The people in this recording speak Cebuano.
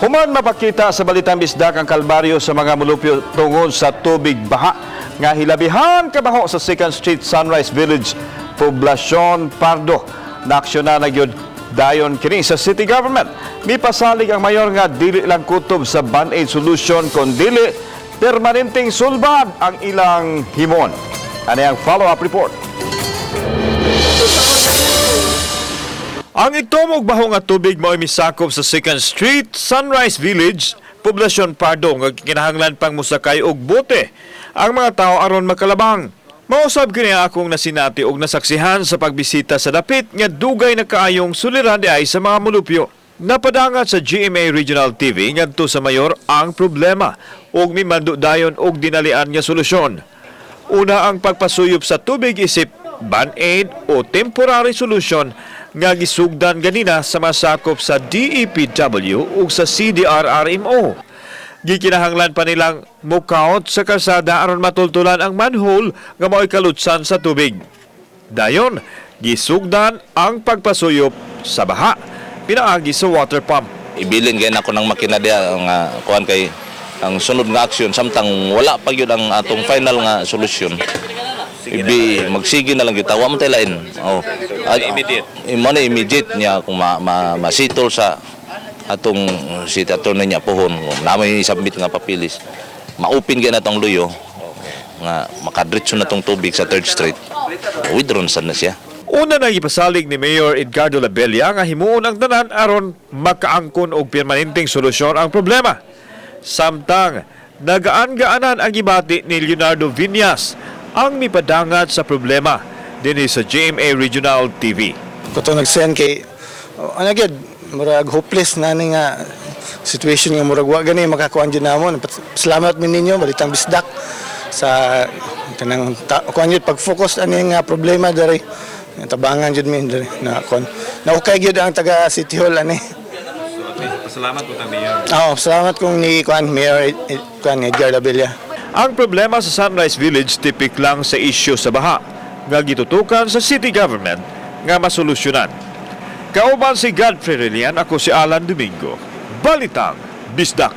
Human mapakita sa Balitang Bisdak ang kalbaryo sa mga mulupyo tungod sa tubig baha nga hilabihan kabaho sa 2nd Street, Sunrise Village, Poblacion Pardo. Naaksyonan na gyud dayon kini sa city government. Mipasalig ang mayor nga dili lang kutob sa band-aid solution kondili permanenteng sulbad ang ilang himon. Ano ang follow-up report? Ang itom og baho nga tubig mao'y misakop sa 2nd Street, Sunrise Village, Poblasyon Pardo, nga kinahanglan pang mosakay og bote ang mga tao aron makalabang. Mausab kini akong nasinati og nasaksihan sa pagbisita sa dapit nga dugay na kaayong suliran diay sa mga mulupyo. Napadangat sa GMA Regional TV ngadto sa mayor ang problema ug mimando dayon og dinalian nga solusyon. Una, ang pagpasuyop sa tubig isip band-aid o temporary solution nga gisugdan ganina sa masakop sa DEPW ug sa CDRRMO. Gikinahanglan pa nilang mukaot sa kalsada aron matultulan ang manhole nga mao'y kalutsan sa tubig. Dayon, gisugdan ang pagpasuyop sa baha pinaagi sa water pump. Ibilin kay nako ng makina diha nga kuan kay ang sunod nga aksyon samtang wala pa gyud ang atong final nga solusyon. Ibi magsige na lang gyud, wa man tay lain. Oh. Immediate. Imo na immediate niya kung ma, ma, masitol sa atong si attorney niya pohon na may submit nga papilis. Ma-open gyud na tong luyo nga makadritso na tong tubig sa Third Street. Withdrawn sad na siya. Una na gipasalig ni Mayor Edgardo Labella nga himuon ang tanan aron makaangkon og permanenteng solusyon ang problema. Samtang nagaan-gaanan ang gibati ni Leonardo Viñas ang mipadangat sa problema dinhi sa GMA Regional TV. Kuto nag-send kay oh, ano gyud, murag hopeless na ni nga situation nga murag wa gani makakuan jud namo. Salamat mi ninyo, Balitang Bisdak, sa kanang kuan jud pag-focus ani nga problema diri. Tabangan jud mi diri na kuan. Na okay gyud ang taga City Hall ani. Salamat po, Mayor. Oo, salamat kung ni kuan Mayor kuan Edgar Labella. Ang problema sa Sunrise Village tipik lang sa isyu sa baha nga gitutukan sa city government nga masolusyonan. Kauban si Godfrey Relian, ako si Alan Domingo. Balitang Bisdak.